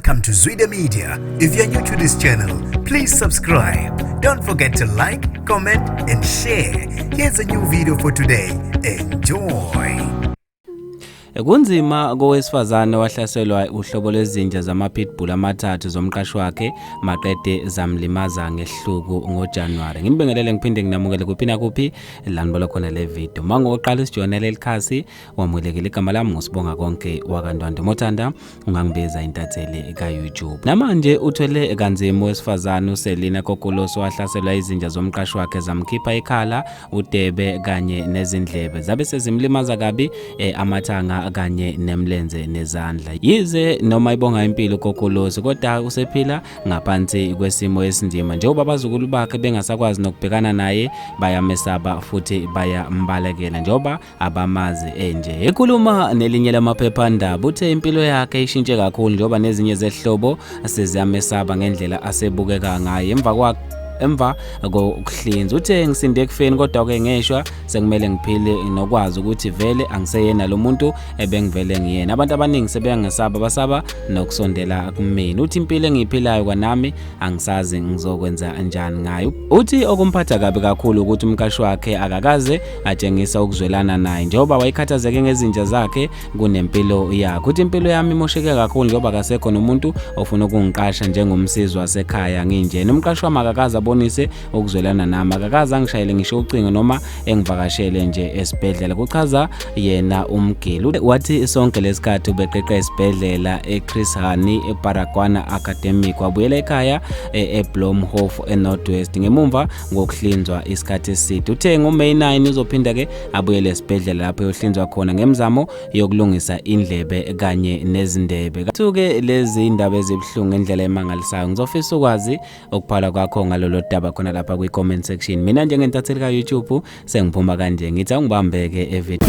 Welcome to Zwida Media. If you're new to this channel, please subscribe. Don't forget to like, comment, and share. Here's a new video for today. Enjoy. Kunzima kowesifazane owahlaselwa uhlobo lwezinja zama-pitbull amathathu zomqashi wakhe maqede zamlimaza ngesihluku ngoJanuwari. Nginibingelele ngiphinde nginamukele kuphi nakuphi la nibona khona le video. Uma ngoqala isijoyina leli khasi wamukelekile, igama lami nguSibonga konke wakaNtwando. Mothanda ungangibiza intatheli ka-YouTube. Namanje uthwele kanzima owesifazane uSelina Kokulos owahlaselwa izinja zomqashi wakhe zamkhipha ikhala, udebe kanye nezindlebe zabe sezimlimaza kabi amathanga kanye nemlenze nezandla. Yize noma ibonga impilo uKokulos, kodwa usephila ngaphansi kwesimo esinzima njengoba abazukulu bakhe bengasakwazi nokubhekana naye, bayamesaba futhi bayambalekela njengoba abamazi enje. Ekhuluma nelinye lamaphephandaba uthe impilo yakhe ishintshe kakhulu njengoba nezinye zehlobo seziyamesaba ngendlela asebukeka ngayo emva kokuhlinza. Uthe ngisinde ekufeni, kodwa-ke ngeshwa sekumele ngiphile nokwazi ukuthi vele angiseyena lo muntu ebengivele ngiyena. Abantu abaningi sebeyangesaba, basaba nokusondela kumina. Uthi impilo engiyiphilayo kwanami angisazi ngizokwenza njani ngayo. Uthi okumphatha kabi kakhulu ukuthi umqashi wakhe akakaze atshengisa ukuzwelana naye njengoba wayekhathazeke ngezinja zakhe kunempilo yakhe. Uthi impilo yami imosheke kakhulu njengoba akasekho nomuntu ofuna ukungiqasha njengomsizi wasekhaya nginjena. Umqashi wami akakaze abonise ukuzwelana nami, akakaze angishayele ngisho ucingo noma engivakashele nje esibhedlela, kuchaza yena uMgili. Wathi sonke lesikhathi ubeqeqa esibhedlela eChris Hani eBaragwana Academic, wabuyela ekhaya eBloemhof eNorth West ngemumva ngokuhlinzwa isikhathi eside. Uthe ngoMay 9 uzophinda ke abuyele esibhedlela lapho eyohlinzwa khona ngemizamo yokulungisa indlebe kanye nezindebe. Kathuke lezi indaba ezibuhlungu ngendlela emangalisayo. Ngizofisa ukwazi ukubhala kwakho ngalolo daba khona lapha kwi-comment section. Mina njengentatheli ka-YouTube sengiphuma kanje, ngithi awungibambeke evideo.